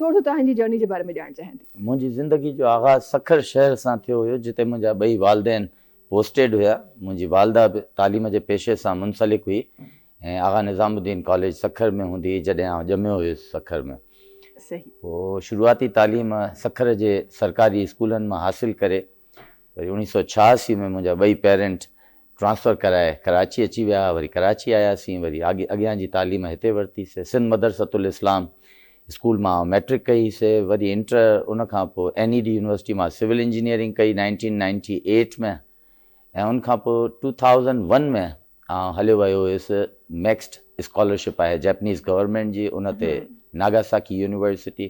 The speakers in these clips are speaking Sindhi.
ٿورو سو توهان جي جرني جي باري ۾ ڄاڻڻ چاهيان ٿي. منهنجي زندگي جو آغاز سکر شهر سان ٿيو هيو جتي منهنجا ٻئي والدين پوسٽيڊ هيا. منهنجي والده به تعليم جي پيشي سان منسلڪ هئي ۽ آغا نظام الدين ڪاليج سکر ۾ هوندي هئي جڏهن آئون ڄميو هيس سکر ۾. صحيح. پوء شروعاتي تعليم سکر جي سرڪاري اسڪولن مان حاصل ڪري وري اوڻيهه سئو ڇهاسي ۾ منهنجا ٻئي پيرنٽ ٽرانسفر ڪرائي ڪراچي اچي ويا، وري ڪراچي آياسين، وري اڳيان جي تعليم هتي ورتي سي، سنڌ مدرسة الاسلام اسڪول مان آئون مئٽرڪ ڪئي سي، وري انٽر، ان کان پوء اين اي ڊي يونيورسٽي مان سول انجنيئرنگ ڪئي نائنٽين نائنٽي ايٽ ۾ ۽ ان کان پوء ٽو ٿائوزنڊ ون ۾ آئون هليو ويو هيس، ميڪسڊ اسڪالرشپ آهي جيپنيز گورنمينٽ جي ان تي ناگاساڪي يونيورسٽي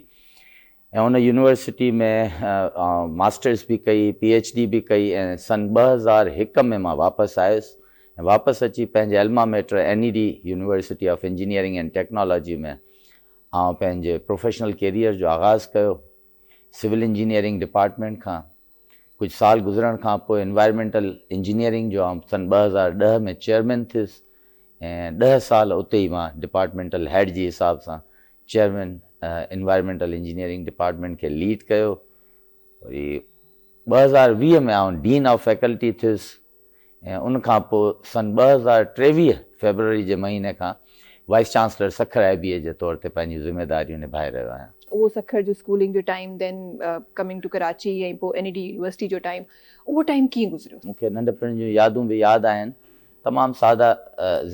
۽ ان يونيورسٽي ۾ آئون ماسٽرس به ڪئي، پي ايڇ ڊي به ڪئي ۽ سن 2001 ۾ مان واپس آيس ۽ واپس اچي پنهنجي alma mater N E D university of engineering and technology ۾ آئون پنهنجي پروفيشنل ڪيريئر جو آغاز ڪيو. سول انجنيئرنگ ڊپارٽمينٽ کان ڪجهه سال گذرڻ کان پوء انوائرمينٽل انجنيئرنگ جو آئون سن 2010 ۾ چيئرمين ٿيس ۽ ڏهه سال اتي ئي مان ڊپارٽمينٽل هيڊ جي حساب سان چيئرمين انوائرمينٽل انجنيئرنگ ڊپارٽمينٽ کي ليڊ ڪيو. وري 2020 ۾ آئون ڊين آف فيڪلٽي ٿيس ۽ ان کان پوء سن 2023 فيبروري جي مهيني کان vice chancellor Sukkur I B A جي طور تي پنهنجون ذميداريون نڀائي رهيو آهيان. اهو سکر جو اسڪولنگ جو time then coming to Karachi ۽ پوء اين اي ڊي يونيورسٽي جو ٽائيم اهو ٽائيم ڪيئن گذريو؟ مون کي ننڍپڻ جون يادون به ياد آهن. تمام ساده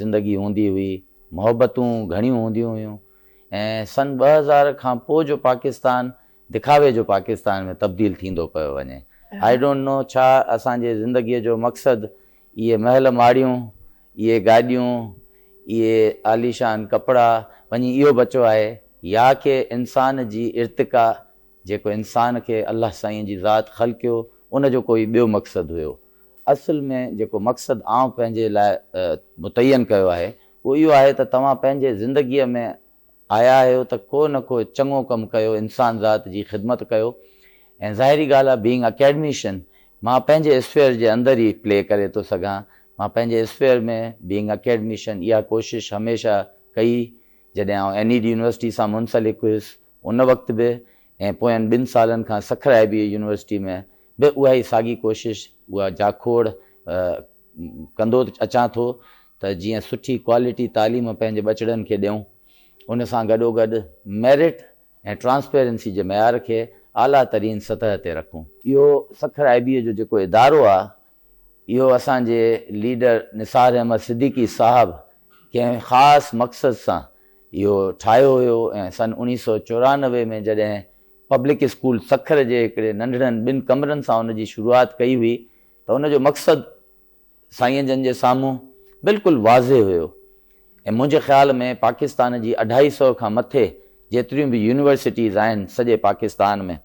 زندگي هوندي هئي، محبتون گهڻيون هونديون هيون ۽ سن 2000 کان پوء جو پاڪستان دکاوي جو پاڪستان ۾ تبديل ٿيندو پيو وڃي. I don't know ڇا اسان جي زندگيء جو مقصد اهي محل ماڙيون، اهي گاڏيون، اهي عاليشان ڪپڙا وڃي اهو بچو آهي يا ڪي انسان جي ارتقا جيڪو انسان کي الله سائين جي ذات خلقيو ان جو ڪوئي ٻيو مقصد هيو. اصل ۾ جيڪو مقصد آئون پنهنجي لاء متعين ڪيو آهي اهو اهو آهي ته توهان پنهنجي زندگيء ۾ آيا آهيو ته ڪو نه ڪو چڱو ڪم ڪيو، انسان ذات جي خدمت ڪيو ۽ ظاهري ڳالهه آهي بينگ اڪيڊميشن مان پنهنجي اسفيئر جي اندر ئي پلي ڪري ٿو سگهان، مان پنهنجي اسفيئر ۾ بينگ اڪيڊميشن اها ڪوشش هميشه ڪئي جڏهن آئون اين اي ڊي يونيورسٽي سان منسلڪ هيس ان وقت به ۽ پوين ٻن سالن کان سکر آء بي اي يونيورسٽي ۾ به اها ئي ساڳي ڪوشش، اها جاکوڙ ڪندو اچان ٿو ته جيئن سٺي ڪوالٽي تعليم پنهنجي ٻچڙن کي ڏيون، ان سان گڏوگڏ ميرٽ ۽ ٽرانسپيرنسي جي معيار کي اعليٰ ترين سطح تي رکون. اهو سکر آء بي اي جو جيڪو ادارو آهي، اهو اسان جي ليڊر نثار احمد صديقي صاحب ڪنهن خاص مقصد سان اهو ٺاهيو هيو ۽ سن 1994 ۾ جڏهن پبلڪ اسڪول سکر جي هڪڙي ننڍڙن ٻن ڪمرن سان ان جي شروعات ڪئي هئي ته ان جو مقصد سائين جن جي سامهون بلڪل واضح هيو ۽ منهنجي خيال ۾ پاڪستان جي اڍائي سئو کان مٿي جيتريون به يونيورسٽيز آهن سڄي پاڪستان ۾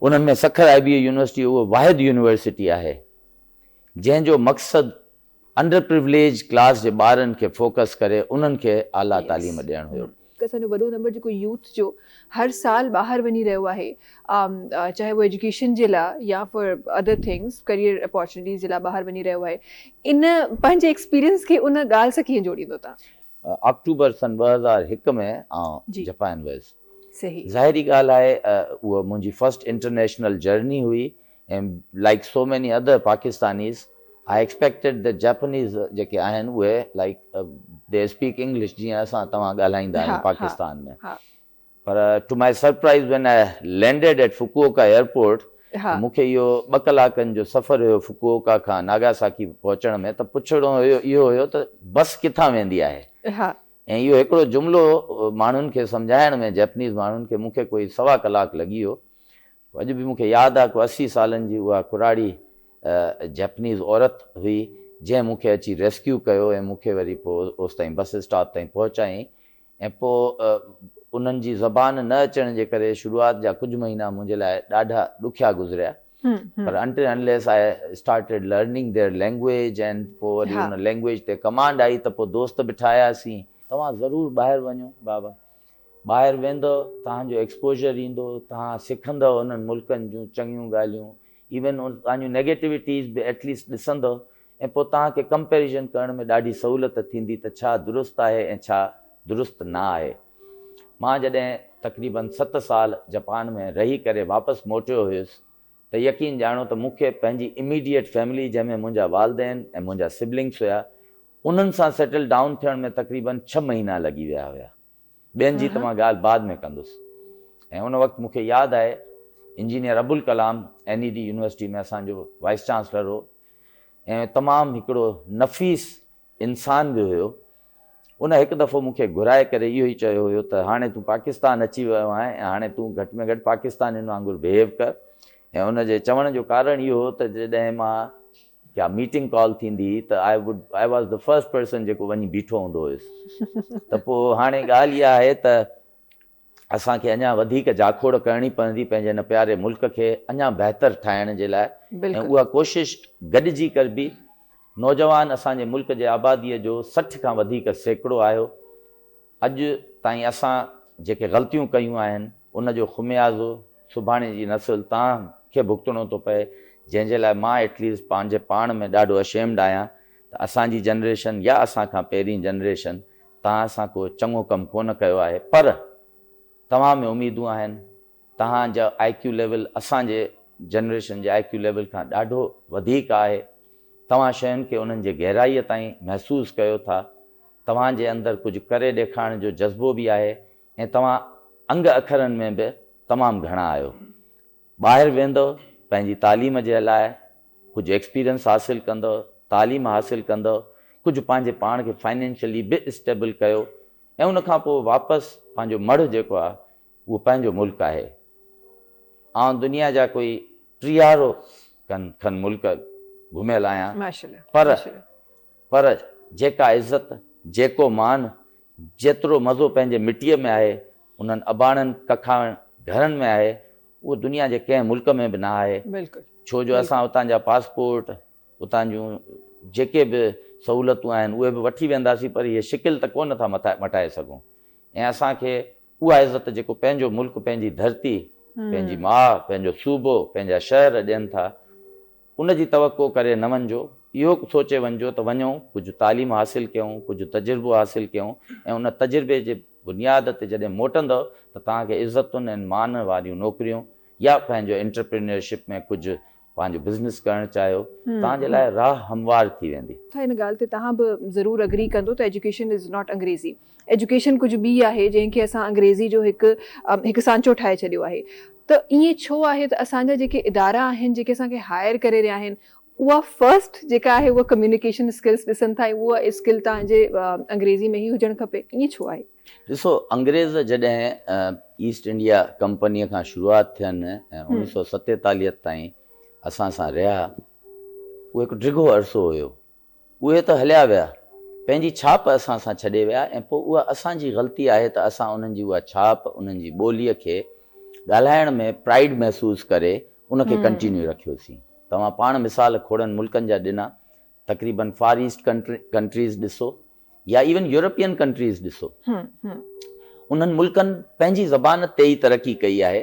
انهن ۾ سکر آء بي اي يونيورسٽي اهو واحد يونيورسٽي آهي جنهن جو مقصد انڊر پروليج ڪلاس جي ٻارن کي فوڪس ڪري انهن کي اعليٰ تعليم ڏيڻ هيو. اسان جو وڏو نمبر جيڪو يوٿ جو هر سال ٻاهر وڃي رهيو آهي چاهي اهو ايجوڪيشن جي لاء يا for other things career opportunities جي لاء ٻاهر وڃي رهيو آهي ان پنهنجي ايڪسپيرينس کي ان ڳالهه سان ڪيئن جوڙيندو تان؟ آڪٽوبر سن 2001 ۾ آئون جپان ويس. ظاهري ڳالهه آهي اها منهنجي فرسٽ انٽرنيشنل جرني هئي ۽ like so many other Pakistanis I expected that Japanese جيڪي آهن اهي لائيڪ the speak English جيئن اسان توهان ڳالهائيندا آهيون پاڪستان ۾ پر to my surprise when I landed at Fukuoka airport مون کي اهو ٻه ڪلاڪن جو سفر هيو فڪوڪا کان ناگاساڪي پهچڻ ۾ ته پڇڻو هيو اهو هيو ته بس ڪٿان ويندي آهي ۽ اهو هڪڙو جملو ماڻهن کي سمجهائڻ ۾ جيپنيز ماڻهن کي مون کي ڪوئي سوا ڪلاڪ لڳي ويو. اڄ به مون کي ياد آ ڪو 80 سالن جي اها ڪراڙي جيپنيز عورت هئي جنهن مون کي اچي ريسڪيو ڪيو ۽ مون کي وري پوء اوستائين بس اسٽاپ تائين پهچايائين ۽ پوء انهن جي زبان نه اچڻ جي ڪري شروعات جا ڪجهه مهينا منهنجي لاء ڏاڍا ڏکيا گذريا پر until unless I started learning their language and پوء وري ان لينگويج تي ڪمانڊ آئي ته پوء دوست به ٺاهياسين. توهان ضرور ٻاهر وڃو بابا. ٻاهر ويندؤ توهان جو ايڪسپوجر ايندو، توهان سکندؤ انهن ملڪن جون چڱيون ڳالهيون، ايون توهان جون نيگيٽوٽيز به ايٽليسٽ ڏسندؤ ۽ پوء توهان کي ڪمپيريزن ڪرڻ ۾ ڏاڍي سهولت ٿيندي ته ڇا درست آهي ۽ ڇا درست نه آهي. مان جڏهن تقريبن ست سال جپان ۾ رهي ڪري واپس موٽيو هيس ته يقين ڄاڻو ته مون کي پنهنجي اميڊيٽ فيملي جنهن ۾ منهنجا والدين ۽ منهنجا سبلنگس هيا انهن سان سيٽل ڊائون ٿيڻ ۾ تقريبن ڇهه مهينا لڳي ويا هيا. ٻين جي ته مان ڳالهه بعد ۾ ڪندس. ۽ ان وقت مون کي ياد آهي engineer Abul Kalam N E D university ۾ اسان جو وائيس چانسلر هو ۽ تمام هڪڙو نفيس انسان به هيو. ان هڪ دفعو مون کي گهرائي ڪري اهو ئي چيو هيو ته هاڻي تون پاڪستان اچي ويو آهين ۽ هاڻي تون گهٽ ۾ گهٽ پاڪستانين وانگر بهيو ڪر ۽ ان جي چوڻ جو ڪارڻ اهو هو ته جڏهن مان ڪا ميٽنگ ڪال ٿيندي هئي ته I would I was the first person جيڪو وڃي بيٺو هوندو هيس ته پوء هاڻي ڳالهه اها آهي ته اسان کي اڃا وڌيڪ جاکوڙ ڪرڻي پوندي پنهنجي هن پياري ملڪ کي اڃا بهتر ٺاهڻ جي لاء ۽ اها ڪوشش گڏجي ڪربي. نوجوان اسان جي ملڪ جي آباديء جو 60 کان وڌيڪ سيڪڙو آهيو. اڄ تائين اسان جيڪي غلطيون ڪيون آهن ان جو خميازو سڀاڻي جي نسل تان کي ڀڳتڻو ٿو پئي جنهن جي لاء مان ايٽليسٽ پنهنجي پاڻ ۾ ڏاڍو اشيمڊ آهيان ته اسان جي جنريشن يا اسان کان پهرين جنريشن توهان سان ڪو چڱو ڪم ڪونه ڪيو آهي پر توهان ۾ اميدون آهن، توهان جا آء ڪيو ليول اسان جي جنريشن جي آء ڪيو ليول کان ڏاڍو وڌيڪ آهي، توهان شين کي انهن جي گهرائيء تائين محسوس ڪيو ٿا، توهان جي اندر ڪجهه ڪري ڏيکارڻ جو جذبو به آهي ۽ توهان انگ اکرن ۾ به تمام گهڻا آهيو. ٻاهر ويندؤ، پنهنجي تعليم جي لاء ڪجهه ايڪسپيرينس حاصل ڪندؤ، تعليم حاصل ڪندؤ، ڪجهه پنهنجي پاڻ کي فائنينشلي به اسٽيبل ڪيو ۽ ان کان پوء واپس پنهنجو مڙهه جيڪو آهي اهو پنهنجو ملڪ آهي. آئون دنيا جا ڪوئي ٽيهارو کن کن ملڪ گهميل آهيان پر پر جيڪا عزت، جيڪو مان، جيترو مزو پنهنجي مٽيء ۾ آهي، انهن اباڻن ڪکاوڻ گهرن ۾ آهي، اهو دنيا جي ڪنهن ملڪ ۾ به نه آهي. ڇو جو اسان اتان جا پاسپورٽ، اتان جون جيڪي به سهولتون آهن، اهي به وٺي وينداسين پر هيء شڪل ته ڪونه ٿا مٽائي سگهون ۽ اسان کي اها عزت جيڪو پنهنجو ملڪ، پنهنجي ڌرتي، پنهنجي ماء، پنهنجو صوبو، پنهنجا شهر ڏين ٿا، ان جي توقع ڪري نه وڃجو، اهو سوچي وڃجو ته وڃون، ڪجهه تعليم حاصل ڪيون، ڪجهه تجربو حاصل ڪيون ۽ ان تجربي جي بنياد تي جڏهن موٽندؤ ته توهان کي عزتن ۽ مان واريون نوڪريون يا پنهنجو انٽرپرينيئرشپ ۾ ڪجهه پنهنجو بزنس ڪرڻ چاهيو توهان جي لاء راهه هموار ٿي ويندي. ان ڳالهه تي توهان به ضرور اگري ڪندو ته ايجوڪيشن is not انگريزي. ايجوڪيشن ڪجهه ٻي آهي جنهن کي اسان انگريزي جو هڪ هڪ سانچو ٺاهي ڇڏيو آهي ته ائين ڇو آهي ته اسان جا جيڪي ادارا آهن جيڪي اسان کي هائر ڪري رهيا آهن اها فرسٽ جيڪا آهي اها ڪميونيڪيشن اسڪلس ڏسن ٿا ۽ اها اسڪل توهان جي انگريزي ۾ ئي هجڻ کپي ائين ڇو آهي؟ ڏسو انگريز جڏهن ايسٽ انڊيا ڪمپنيء کان شروعات ٿين ۽ 1947 تائين اسان سان رهيا اهو هڪ ڊگهو عرصو هيو اهي ته هليا ويا، پنهنجي ڇاپ اسان سان ڇڏي ويا ۽ پوء اها اسان جي غلطي آهي ته اسان انهن جي اها ڇاپ، انهن جي ٻوليء کي ڳالهائڻ ۾ پرائيڊ محسوس ڪري ان کي ڪنٽينيو رکيوسين. توهان پاڻ مثال کوڙن ملڪن جا ڏنا، تقريبن فار ايسٽ ڪنٽريز ڏسو يا ايون يورپين ڪنٽريز ڏسو، انهن ملڪن پنهنجي زبان تي ئي ترقي ڪئي آهي.